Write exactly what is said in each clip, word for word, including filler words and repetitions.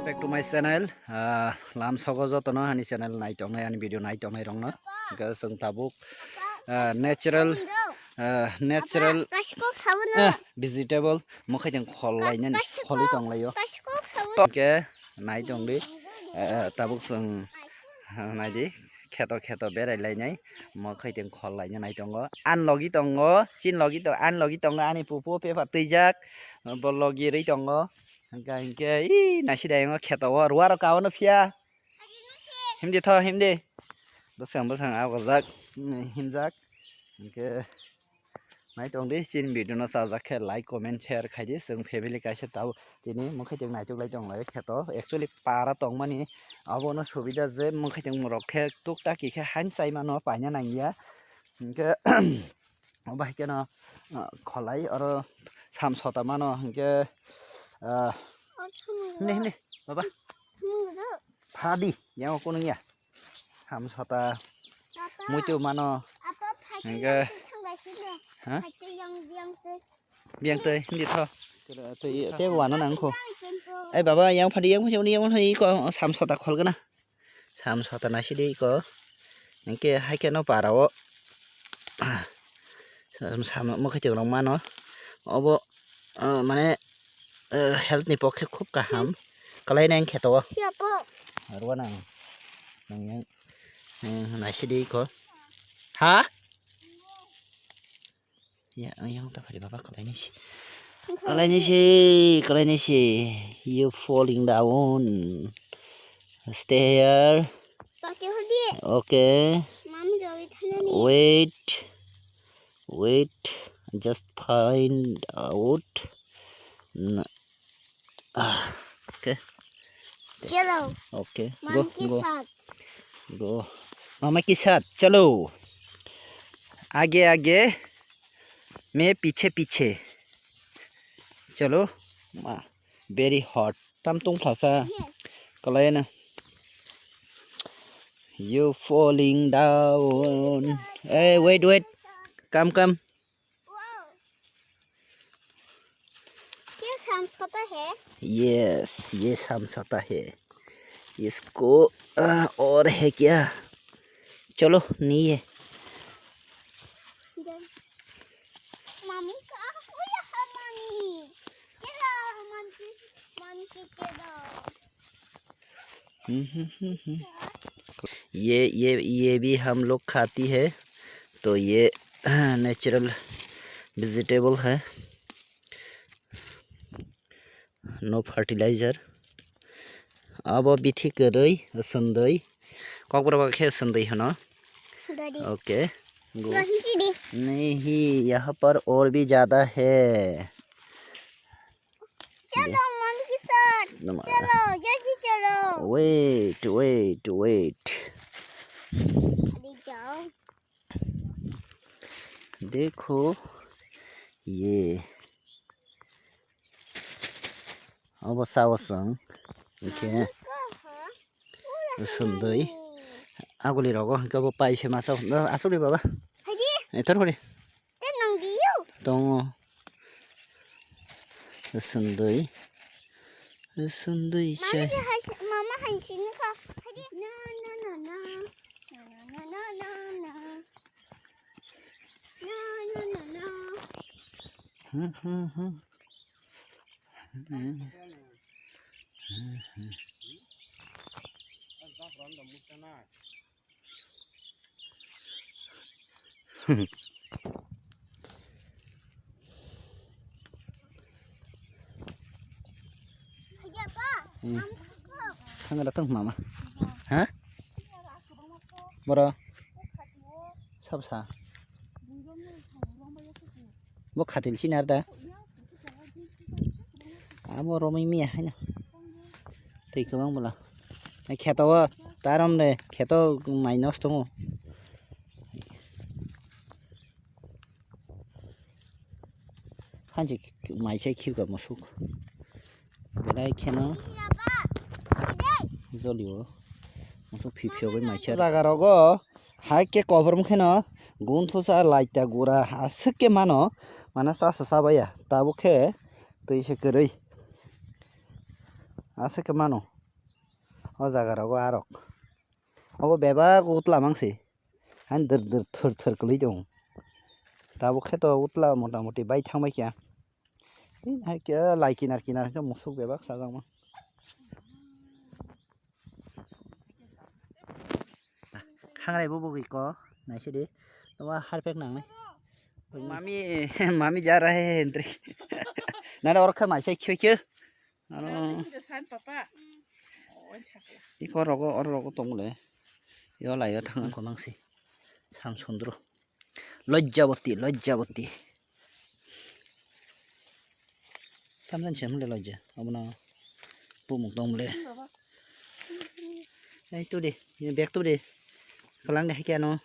Back to my channel. Ah, lam sogo jotono ani channel nai tongnai, ani video nai tongnai rokno. Hwnkhe chwng tabuk, ah, natural, ah, natural, eh, vegetable mwkhai tong khol lainani, kholi tong laio. Hwnkhe nai tong di, eh, tabuk chwng, ah, nai di. Kheto kheto berai lainai, mwkhai tong khol laina nai tongo. An logi tongo, chin logi tongo, an logi tongo, ani pupu pepa twijak, bo logi rwi tongo. Hwnkhe hwnkhe, ii, naisida yango kheto o, ruwa rok ka o no phiya. Himdi tho, himdi. Bwsang bwsang a gojak, himjak. Hwnkhe. Nai tong di, chini video no chajak khe like, comment, share khai di. Chwng family kaisa tao tini mwkhai tong naitok lai tong lai khe to. Actually para tong mani abono subida je mwkhai tong rok khe tuk taki khe han chai mano paina nang ya. Hwnkhe obo hai kheno, ah, kholai oro sam sota mano hwnkhe, ah, himdi, himdi, baba. Phadi, yang aku nung ya. Ham sota. Muitu mano. Hingke. Ha? Biang tei, hindi tho. Tei, tei wano nang kho. Eh, baba, yang phadi, yang phadi, yang phadi ko sam sota khol gana. Sam sota nasi dei ko. Hingke hai ke no para o. Sam, sam mo khe rong mano. Obo, ah, mane, eh, health ni pokhe khub kaham. Kalai nang kheto. Siapa? Arwa nang. Nang yang, eh, nasi di ko. Ha? Ya, yang ta phari baba kalai nisi. Kalai nisi, kalai nisi. You falling down. Stay here. Pakai hodi. Okay. Mami gawi thana ni. Wait. Wait. Just find out. Na. Ah, okay. चलो। Okay. Go, मामा के go. साथ। Go. मामा के साथ, चलो। आगे, आगे। मैं पीछे, पीछे। चलो। Ma, very hot. Tam tung phlasa. Yes. Kalai na. You falling down. Hey, wait, wait. Come, come. ये शाम सोता है। Yes, ये शाम सोता है। इसको, आ, और है क्या? चलो, नहीं है। मामी का, ओ, यहाँ मामी। चलो, मामी, मामी के चलो। हम्म, हम्म, हम्म, हम्म। ये, ये, ये भी हम लोग खाती है, तो ये नेचुरल वेजिटेबल है, no fertilizer। Abo bithi kwrwi, swndwi, kokborok khe swndwi hwno। Dadi। Okay, go। Dadi, sidi। नहीं, यहाँ पर और भी ज्यादा है। चलो, मम्मी के साथ। नम- चलो, जल्दी चलो। Wait, wait, wait। अरे जाओ। देखो, ये। Abo sao chwng, hwnkhe swndwi aguli rogo hwnkhe bo paise masa asukdi baba. Etor hori. Tongo. Swndwi. Swndwi se. Mama hai sini kha. Na, na, na, na. Na, na, na, na, na, na. Na, na, na, na. Thang da tong mama. Ha? Boro. Sab sa. Bo khatil sinar da. Amo romwi miya haino. Twi kwbang bwla. Kheto o tarom de kheto mai nosto wngo. Hansi mai se khibka musuk. Belai kheno jolio musuk phiphiyogwi mai se. Jaga rogo hai khe kobor wngkheno gunthusa laita gura aswk khe mano, mana chasa chabaya tabuk khe twi se kwrwi aswk khe mano. O jaga rogo arok. Obo bebak utla mangsi. Han dir dir thir thir kwlwi tongo. Tabuk khe to utla mota moti bai thang bai kha. Hai khe lai kinar kinar khe musuk bebak sajakma. Hangrai bo bugui ko naisidi. Toma harpek nangnai. Mami, mami ja raha hai entry. Nana orkha mai sai khyo khyo. Ano. Iko rogo, or rogo tongole. Yo lai yo thang ko mangsi. Sam sundro. Lojjaboti, lojjaboti. Samjan sem le lojja. Abono pumuk tong le. Ei tu de, bag tu de. Kalang de hai kya no.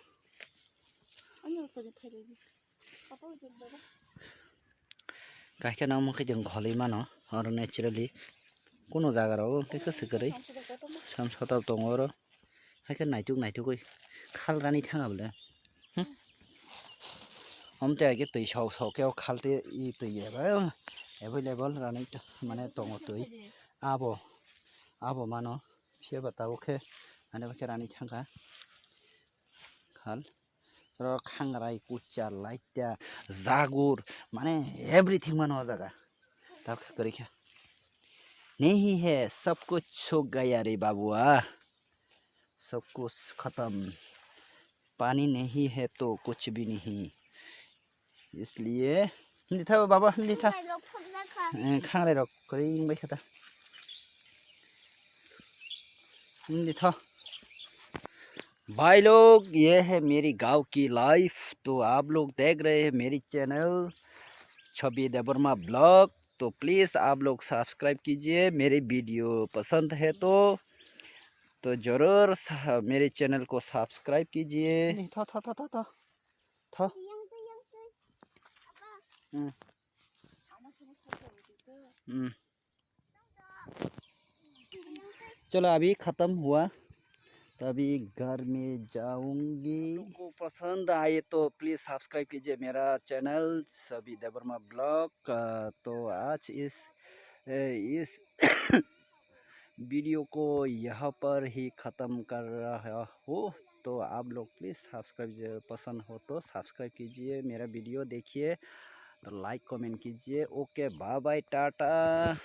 Kaisa no mokhe jeng kholwi mano, oro naturally kuno jaga rok tei kwswk kwrwi sam sotao tongo oro, haikhe naituk naitugwi khal rani thanga bwle. Hm? Omo tei haikhe twi sok sok khe o khal tei i twi available rani mane tongo twi abo abo mano phiya ba tabuk khe ani khe rani thangkha. Khal. Oro khangrai, kuchar, laita, jagur, mane everything mano o jaga. Ta kwrwi kha. नहीं है, सब कुछ सूख गया रे बाबुआ, सब कुछ खत्म, पानी नहीं है तो कुछ भी नहीं, इसलिए hindi tha baba, hindi tha. Khangrai rok kwrwi wng bai kha ta. Hindi tha. भाई लोग, ये है मेरी गांव की लाइफ। तो आप लोग देख रहे हैं मेरी चैनल छवि देवर्मा ब्लॉग। तो प्लीज़ आप लोग सब्सक्राइब कीजिए, मेरी वीडियो पसंद है तो तो ज़रूर स- मेरे चैनल को सब्सक्राइब कीजिए। नहीं, था, था, था, था, था। था। हम्म। हम्म। चलो, अभी खत्म हुआ, तो अभी घर में जाऊंगी। तुमको पसंद आए तो प्लीज सब्सक्राइब कीजिए मेरा चैनल सभी देवर्मा ब्लॉग। अ, तो आज इस, ए, इस वीडियो को यहाँ पर ही ख़त्म कर रहा हूँ। तो आप लोग प्लीज सब्सक्राइब, पसंद हो तो सब्सक्राइब कीजिए, मेरा वीडियो देखिए, तो लाइक कमेंट कीजिए। Okay, bye bye, Tata.